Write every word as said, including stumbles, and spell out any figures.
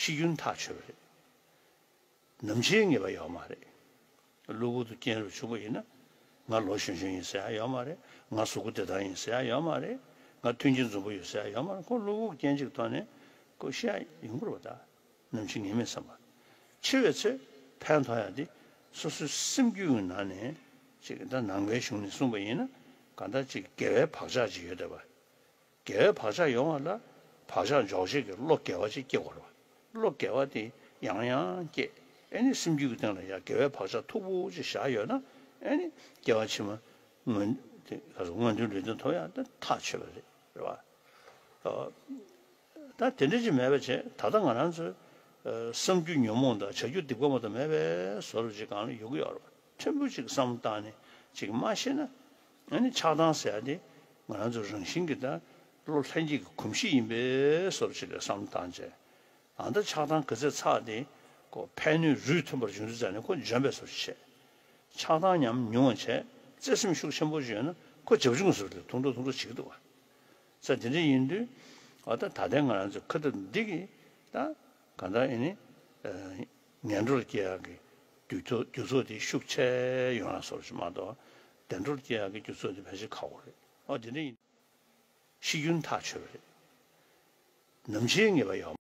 ཤི་རྒྱུན་ཐག་ཆོད་པ་རེད། ནམ་འཆིའི་ངེས་པ་ཡོད་མ་རེད། གློ་བུར་དུ་རྐྱེན་རུ་བྱུང་བ་ཡིན་ན། ང་ལོ་གཞོན་གཞོན་ཡིན་ཟེར་ཡ་ཡོད་མ་རེད། ང་གཟུགས་པོ་བདེ་ཐང་ཡིན་ཟེར་ཡ་ཡོད་མ་རེད། ང་མཐུན་རྐྱེན་འཛོམས་པོ་ཡོད་ཟེར་ཡ་ཡོད་མ་རེད། ཁོ་གློ་བུར་རྐྱེན་གཅིག་ཐོག་ནས་ཁོ་ཤི་ཡ་ཡོང་གི་རེད་པ། ད་ནམ་འཆི་ངེས་མེད་བསམ་པ། འཆི་བའི་ཚེ་ཕན་ཐོགས་ཡ་དེ་སོ་སོའི་སེམས་རྒྱུད་ཀྱི་ནང་ནས་ཅིག་ད་ནང་པའི་གཞུང་ནས་གསུངས་པ་ཡིན་ན། གང་ལྟར་ཅིག་དགེ་བའི་བག་ཆགས་ཅིག་ཡོད་བསྡད་པ། དགེ་བའི་བག་ཆགས་ཡོང་བ་ལ་བག་ཆགས་འཇོག་བྱེད་ཀྱི་བློ་དགེ་བ་ཅིག་སྐྱེ་དགོས་རེད་བ། བློ་དགེ་བ་དེ་ཡང་ཡང་སྐྱེ། ཨེ་ནི་སེམས་རྒྱུད་ཀྱི་སྟེང་ལ་ཡང་དགེ་བའི་བག་ཆགས་མཐུག་པོ་ཅིག་བཞག་ཡོད་ན། ཨེ་ནི་སྐྱེ་བ་ཕྱི་མ་མངོན་དེ་ག་རེ་མངོན་མཐོའི་ལུས་རྟེན་ཐོབ་ཡག་དེ་ཐག་ཆོད་པ་རེད། རེད་བ། ཨ། ད་དེ་འདྲ་ཅིག་མེད་པ་བྱས། ད་ལྟ་ང་རང་ཚོའི་ཨ་བསམ་རྒྱུ་ཉོན་མོངས་དང་བྱ་རྒྱུ་སྡིག་པ་མ་གཏོགས་མེད་པའི་བཟོ་འདྲ་ཅིག་སྒང་ལ་ཡོང་གི་ཡོད་རེད་བ། ཕྲན་བུ་ཅིག་བསམ་བློ་བཏང་ནས་ཅིག་མ་ཤེས་ན། ཨ་ནི་ཆགས་སྡང་ཟེར་ཡ་དེ་ང་རང་ཚོ་རང་བཞིན་གྱི་ད་བློ་ལྷན་སྐྱེས་ཀྱི་གོམས་གཤིས་ཡིན་པའི་བཟོ་འདྲ་ཅིག་ལ་བསམ་བློ་བཏང་བྱས། ཨ་ད་ཆགས་སྡང་ག་ཚོད་ཚ་དེ་ཁོ་ཕན་གནོད་རུས་མཐུན་པར་འབྱུང་དུས་ཙམ་ནས་ཁོ་འཇོན་པའི་བཟོ་འདྲ་བྱས། ཆགས་སྡང་ཉམས་ཉུང་བ་བྱས། བརྩེ་སེམས་ཤུགས་ཆེན་པོ་ཅིག་ཡོད་ན་ཁོ་བྱབ་ཆུང་ཟེར་བ་དེ་ཐུང་ཐུང་ཐུང་ཐུང་བྱེད་ཀྱི་འདུག་བ། ས་དེ་འདྲ་ཡིན་དུས། ཨ་ད་ད་ལྟའི་ང་རང་ཚོ་ཁ་ཐུག་འདི་གི་ད་གང་ལྟར་ཨེ་ནི་ཨ་ངན་འགྲོར་སྐྱེ་ཡག་གི་རྒྱུ་ཚོགས་རྒྱུ་ཚོགས་དེ་ཤུགས་ཆེ་ཡོང་ཡག་བཟོ་འདྲ་ཅིག་མ་གཏོགས། བདེ་འགྲོར་སྐྱེ་ཡག་གི་རྒྱུ་ཚོགས་དེ་ཕལ་ཆེར་ཁག་པོ་རེད། ཨ་དེ་འདྲ་ཡིན། ཤི་རྒྱུན་ཐག་ཆོད་པ་རེད། ནམ་འཆིའི་ངེས་པ་ཡོད།